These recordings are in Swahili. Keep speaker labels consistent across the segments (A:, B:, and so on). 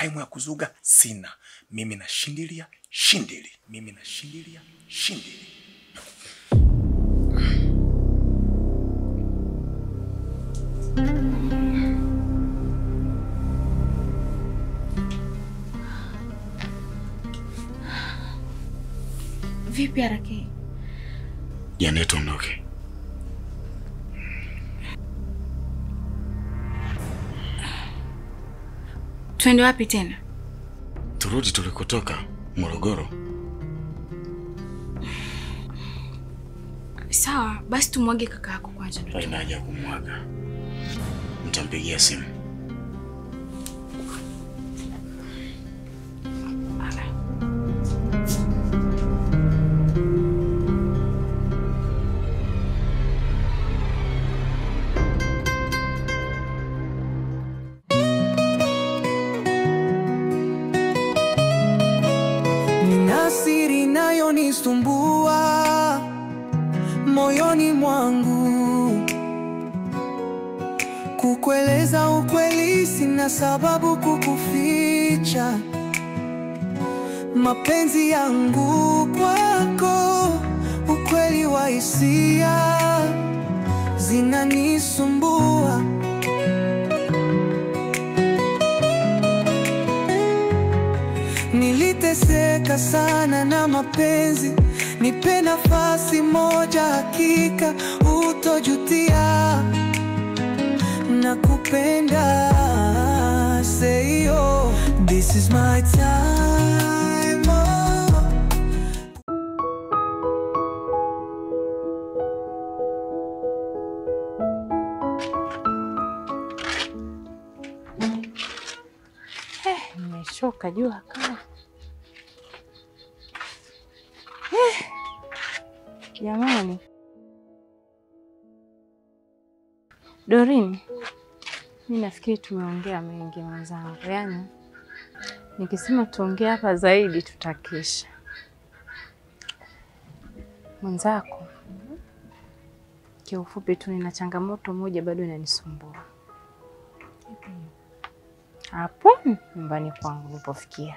A: Time ya kuzuga sina. Mimi nashindilia shindili. Mimi nashindilia shindili.
B: Vipi Arake?
C: Jiandae tuondoke.
B: Tuende wapi tena?
C: Turudi tulikotoka, Morogoro.
B: Sawa, basi tumwage kaka yako kwanza.
C: Haina haja kumwaga. Nitampigia simu.
D: Inayonisumbua moyoni mwangu, kukueleza ukweli sina sababu kukuficha. Mapenzi yangu kwako, ukweli wa hisia zinanisumbua. Niliteseka sana na mapenzi, nipe nafasi moja, hakika utojutia. Nakupenda, say oh, this is my time, oh.
E: Nimechoka jua kali. Jamani. Doreen, mimi nafikiri tumeongea mengi mwenzangu. Yaani nikisema tuongee hapa zaidi tutakesha. Mwenzako, kiufupi tu nina changamoto moja bado inanisumbua. Hapo nyumbani kwangu nilipofikia.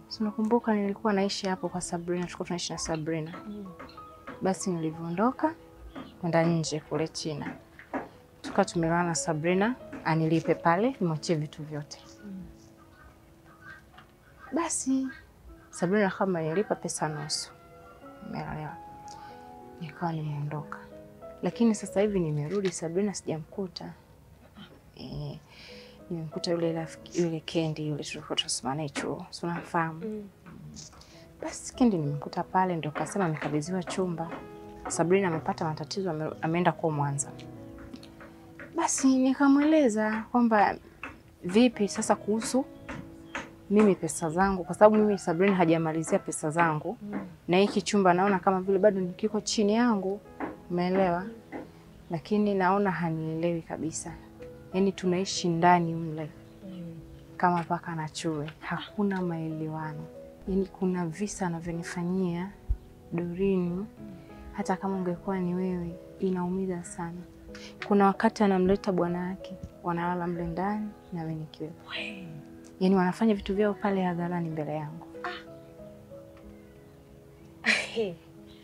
E: So nakumbuka nilikuwa naishi hapo kwa Sabrina, tulikuwa tunaishi na Sabrina. Basi nilivyoondoka kwenda nje kule China, tukawa tumelala na Sabrina anilipe pale nimwachie vitu vyote. Basi Sabrina kama nilipa pesa nusu. Umeelewa? Nikawa nimeondoka. Lakini sasa hivi nimerudi, Sabrina sijamkuta. Nimemkuta yule rafiki yule Kendi yule tulikuwa tunasoma naye chuo. Si unamfahamu? Basi Kendi nimemkuta pale, ndio kasema amekabidhiwa chumba. Sabrina amepata matatizo, ameenda kwa Mwanza. Basi nikamweleza kwamba vipi sasa kuhusu mimi pesa zangu, kwa sababu mimi Sabrina hajamalizia pesa zangu. Na hiki chumba naona kama vile bado nikiko chini yangu, umeelewa? Lakini naona hanielewi kabisa. Yaani tunaishi ndani mle kama paka na chui, hakuna maelewano. Yaani kuna visa anavyonifanyia Doreen, hata kama ungekuwa ni wewe inaumiza sana. Kuna wakati anamleta bwana yake, wanalala mle ndani na mimi nikiwepo. Yaani wanafanya vitu vyao pale hadharani mbele yangu.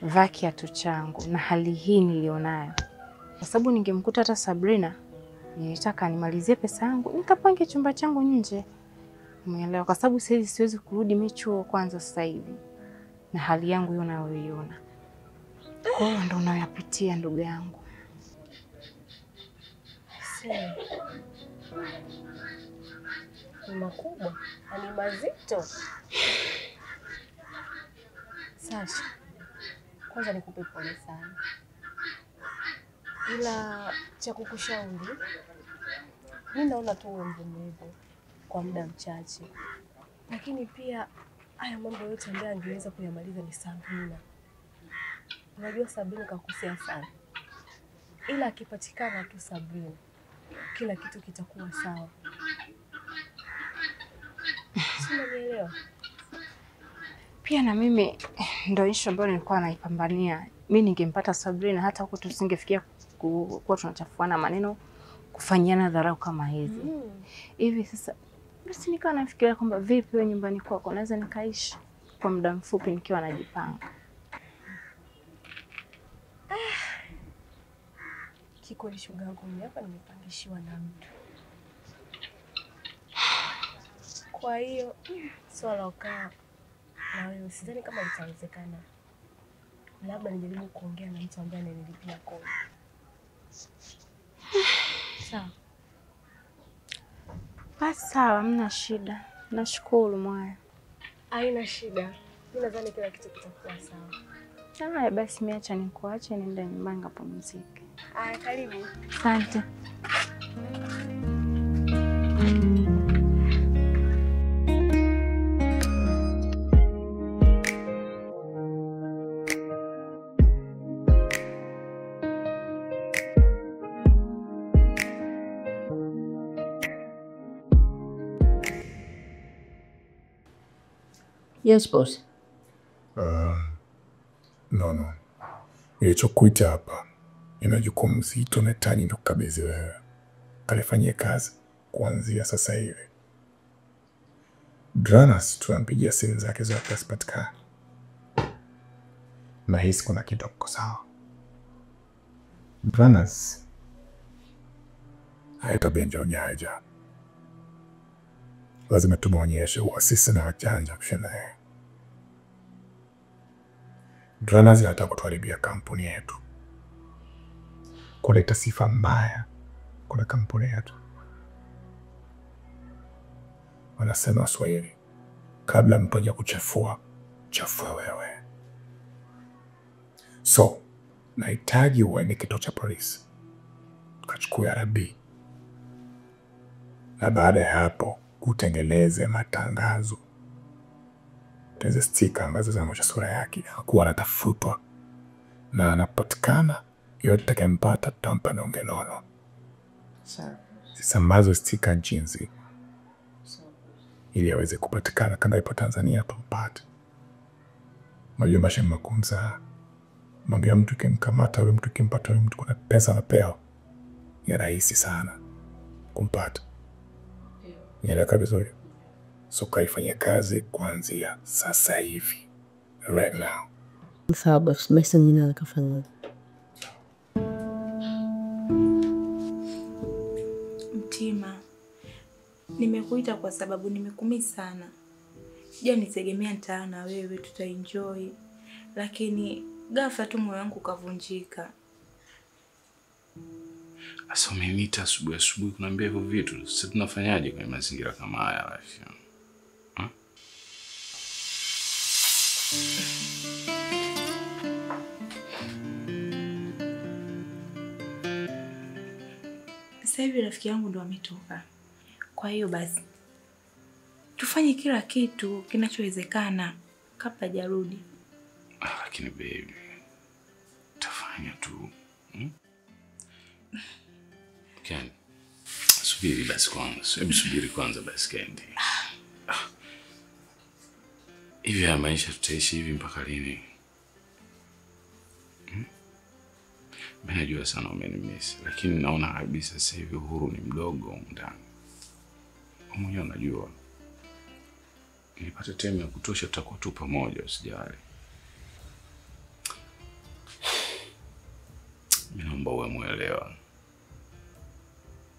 E: Vaa kiatu changu na hali hii nilionayo. Kwa sababu ningemkuta hata Sabrina, nilitaka nimalizie pesa yangu nikapange chumba changu nje. Umeelewa? Kwa sababu siwezi kurudi mimi chuo kwanza sasa hivi. Na hali yangu hiyo unayoiona. Kwa hiyo ndo unayopitia ndugu yangu.
F: Ni makubwa, ni mazito. Sasha, kwanza nikupe pole sana. Ila cha kukushauri, mimi naona tu uwe mvumilivu kwa muda mchache. Lakini pia haya mambo yote ambayo angeweza kuyamaliza ni Sabrina. Unajua Sabrina kakosea sana. Ila akipatikana tu Sabrina, kila kitu kitakuwa sawa. Unanielewa?
E: Pia na mimi ndio issue ambayo nilikuwa naipambania. Mimi ningempata Sabrina hata huko tusingefikia kuwa tunachafuana maneno, kufanyiana dharau kama hizi. Hivi sasa Basi nikawa nafikiria kwamba vipi wewe nyumbani kwako naweza nikaishi kwa muda mfupi nikiwa najipanga.
F: Kikweli shoga yangu mimi hapa nimepangishiwa na mtu. Kwa hiyo swala ukaa na wewe sidhani kama litawezekana. Labda nijaribu kuongea na mtu ambaye ananilipia kodi. Sawa.
E: Basi sawa, hamna shida. Nashukuru mwaya.
F: Haina shida. Mimi nadhani kila kitu kitakuwa sawa.
E: Haya basi mimi acha nikuache niende nyumbani nikapumzike.
F: Haya, karibu.
E: Asante.
G: Yes, boss.
A: No. Nilichokuita hapa, nina jukumu zito nahitaji nikukabidhi wewe. Kalifanyie kazi kuanzia sasa hivi. Dranas tunampigia simu zake zote hazipatikani. Nahisi kuna kitu hakiko sawa. Dranas haitabenja unyaja. Lazima tumuonyeshe uasisi na wajanja kushinda yeye. Dranas anataka kutuharibia kampuni yetu, kuleta sifa mbaya kwa kampuni yetu. Wanasema Waswahili, kabla mtu hajakuchafua, chafua wewe. So, nahitaji uende kituo cha polisi ukachukue RB, na baada ya hapo utengeneze matangazo, tengeneze stika ambazo zinaonyesha sura yake kuwa anatafutwa na anapatikana. Yote atakayempata tutampa donge nono.
G: Sawa.
A: Zisambaze stika nchi nzima ili aweze kupatikana. Kama ipo Tanzania tumpate. Unajua maisha ni magumu sana. Mwambia mtu kimkamata huyo mtu, kimpata huyo mtu, kuna pesa anapewa. Ni rahisi sana kumpata. Nieleweka vizuri? So kaifanyia kazi kuanzia sasa hivi, right now.
G: Sawa boss, basi mimi nikafanya.
B: Mtima, nimekuita kwa sababu nimekumisi sana. Sija nitegemea nitaa na wewe tutaenjoy, lakini ghafla tu moyo wangu ukavunjika.
C: Asa umeniita asubuhi asubuhi kuniambia hivyo vitu. Sasa tunafanyaje kwenye mazingira kama haya rafiki?
B: Sasa hivi rafiki yangu ndo ametoka. Kwa hiyo basi tufanye kila kitu kinachowezekana kabla hajarudi.
C: Lakini baby, tafanya tu. Ken, subiri basi kwanza. Hebu subiri kwanza basi Kendi. Hivi ya maisha tutaishi hivi mpaka lini? Mimi najua sana umenimiss, lakini naona kabisa sasa hivi uhuru ni mdogo ndani. Wewe mwenyewe unajua. Nilipata time ya kutosha, tutakuwa tu pamoja, usijali. Mimi naomba uwe muelewa.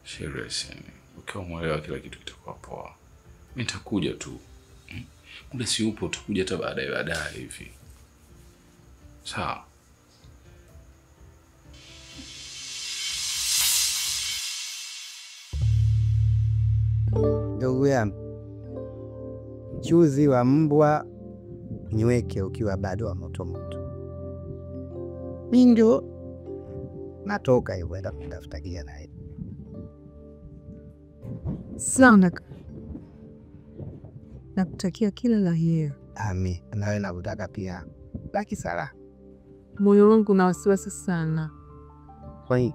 C: Serious yani. Ukiwa muelewa kila kitu kitakuwa poa. Mimi nitakuja tu. Muda si upo, utakuja hata baadaye hivi. Sawa.
H: Ndugu yangu, mchuzi wa mbwa niweke ukiwa bado wa moto moto. Mimi ndio natoka hivyo enda kutafuta kijana yetu.
I: Sana. Nakutakia kila la heri.
H: Amin. Nawe nakutaka pia. Baki sala.
I: Moyo wangu una wasiwasi sana.
H: Kwa nini?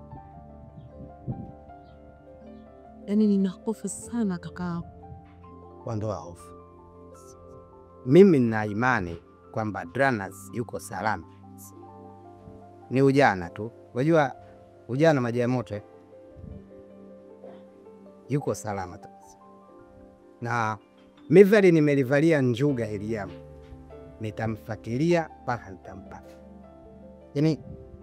I: Yaani nina hofu sana kaka.
H: Ondoa hofu. Mimi nina imani kwamba Dranas yuko salama. Ni ujana tu. Unajua ujana maji ya moto. Yuko salama tu. Na mivali nimelivalia njuga hili jambo. Nitamfuatilia mpaka nitampata. Yaani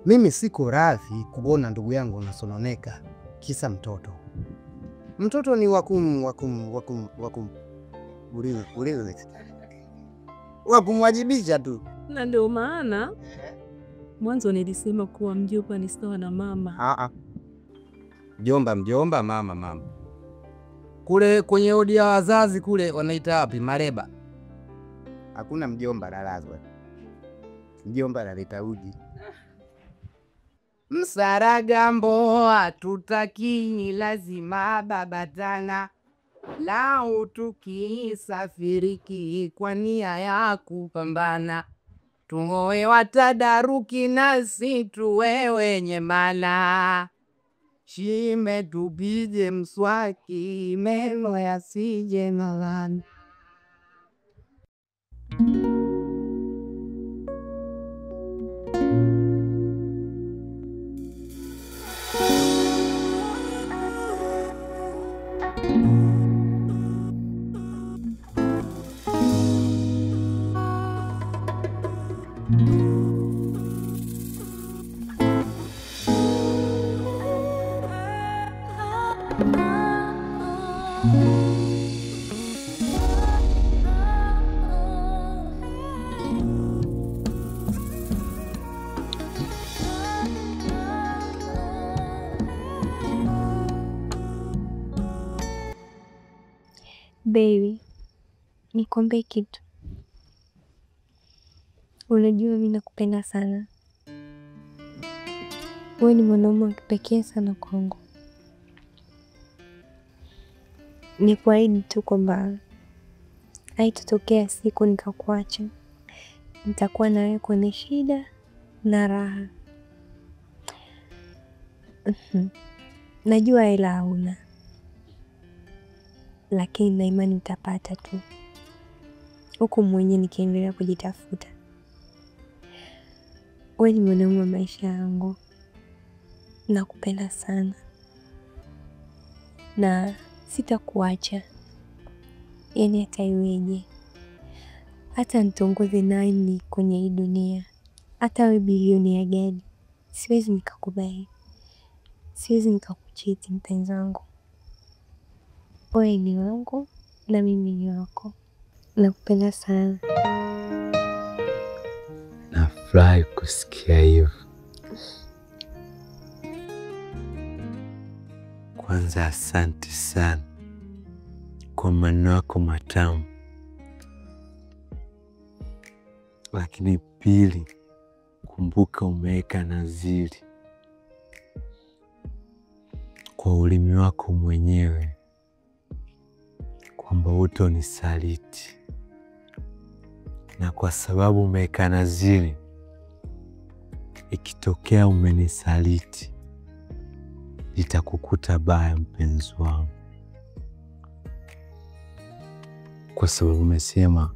H: mimi siko radhi kuona ndugu yangu anasononeka kisa mtoto. Mtoto ni wakum wakumwajibisha tu.
J: Na ndio maana mwanzo nilisema kuwa mjomba ni sawa na mama.
K: Mjomba mjomba, mama mama. Kule kwenye odi ya wazazi kule wanaita wapi? Mareba.
H: Hakuna mjomba lalazwa. Mjomba analeta uji.
L: Msaragambo hatutaki, lazima babatana. Lau tukisafiriki kwa nia ya kupambana, tuoe watadaruki nasi tuwe wenye mala. Shime tupige mswaki, meno yasije malana.
M: Baby, nikwambie kitu. Unajua mimi nakupenda sana. Wewe ni mwanaume wa kipekee sana kwangu. Nikuahidi tu kwamba haitotokea siku nikakuacha. Nitakuwa na wewe kwenye shida na raha. Najua hela hauna, lakini na imani utapata tu, huku mwenyewe nikiendelea kujitafuta. Wewe ni mwanaume wa maisha yangu. Nakupenda sana na sitakuacha, yaani hata iweje, hata nitongoze nani kwenye hii dunia, hata we bilionia gani, siwezi nikakubali, siwezi nikakuchiti mpenzi wangu. Wewe ni wangu na mimi ni wako. Nakupenda sana.
N: Nafurahi kusikia hivyo. Kwanza asante sana kwa maneno yako matamu. Lakini pili, kumbuka umeweka nadhiri kwa ulimi wako mwenyewe kwamba hutonisaliti. Na kwa sababu umeweka nadhiri, ikitokea umenisaliti, nitakukuta baya mpenzi wangu. Kwa sababu umesema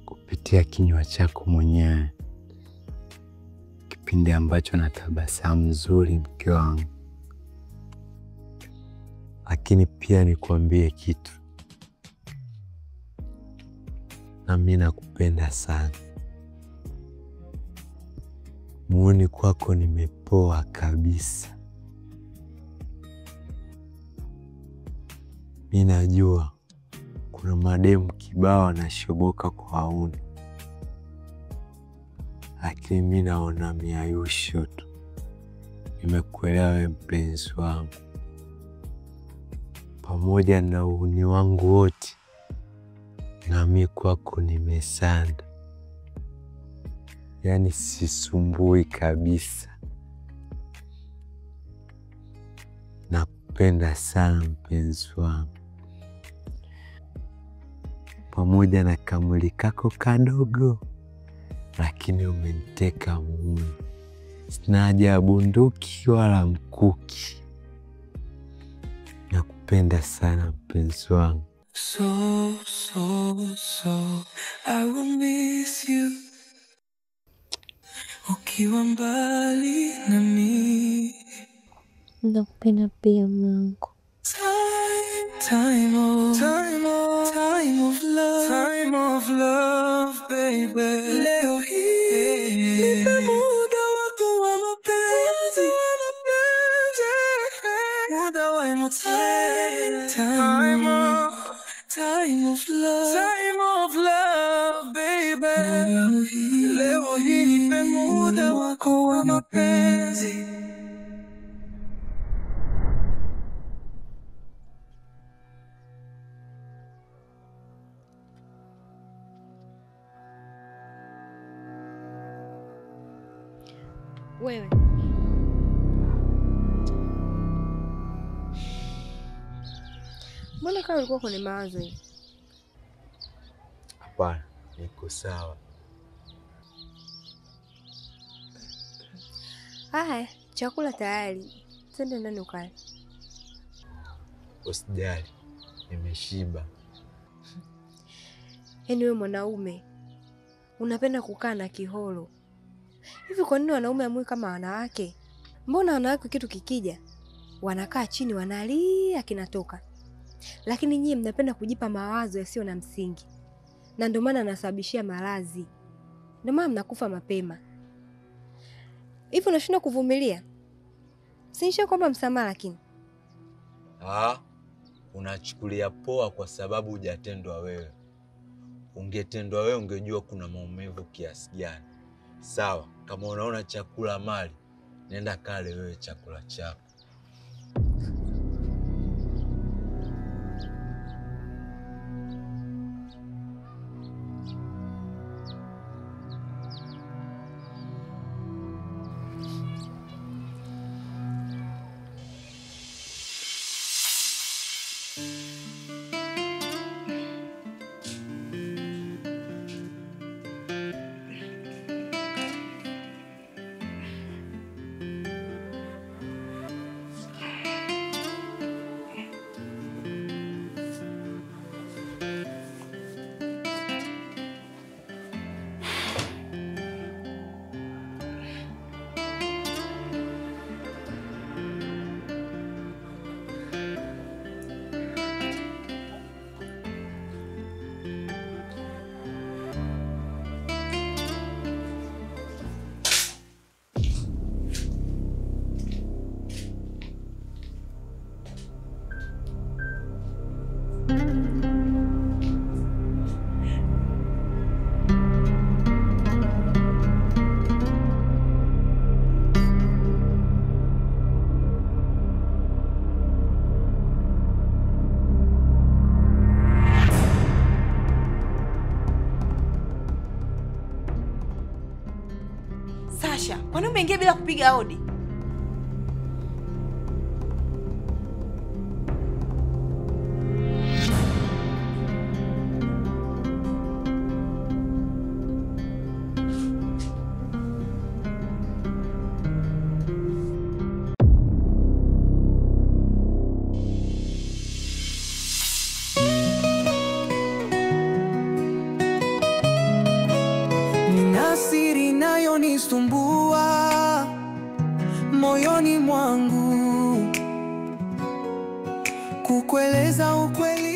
N: kupitia kinywa chako mwenyewe kipindi ambacho na tabasamu nzuri, mke wangu. Lakini pia nikuambie kitu, na mimi nakupenda sana. Muoni kwako nimepoa kabisa. Mimi najua kuna mademu kibao wanashoboka kwa wauni, lakini mimi naona miayusho tu. Nimekuelewa wewe mpenzi wangu, pamoja na uhuni wangu wote, na mimi kwako nimesanda. Yaani sisumbui kabisa. Nakupenda sana mpenzi wangu, pamoja na kamwili kako kadogo, lakini umeniteka mume. Sina haja ya bunduki wala mkuki. Nakupenda sana mpenzi wangu.
D: So, so, so, I will miss you. Ukiwa mbali nami.
M: Nakupenda pia mwanangu.
D: Time, oh, time. Time of love, time of love baby. Leo hii nipe muda wako wa mapenzi, muda wa mapenzi. Time of, time of love, time of love baby. Leo hii nipe muda wako wa mapenzi.
M: Wewe mbona kama ulikuwa kwenye mawazo hivi?
N: Hapana, niko sawa.
M: Haya, chakula tayari. Twende ndani ukale.
N: Usijali, nimeshiba.
M: Yaani wewe mwanaume unapenda kukaa na kihoro. Hivi kwa nini wanaume hamui kama wanawake? Mbona wanawake kitu kikija wanakaa chini wanalia kinatoka. Lakini nyie mnapenda kujipa mawazo yasiyo na msingi. Na ndio maana nasababishia maradhi. Ndio maana mnakufa mapema. Hivi unashindwa kuvumilia? Sinisha kwamba msamaha lakini.
N: Ah, unachukulia poa kwa sababu hujatendwa wewe. Ungetendwa wewe ungejua kuna maumivu kiasi gani. Sawa, kama unaona chakula mali, nenda kale wewe chakula chako.
B: Sasha, kwa nini umeingia bila kupiga hodi?
D: Nina siri inayonisumbua moyoni mwangu, kukueleza ukweli.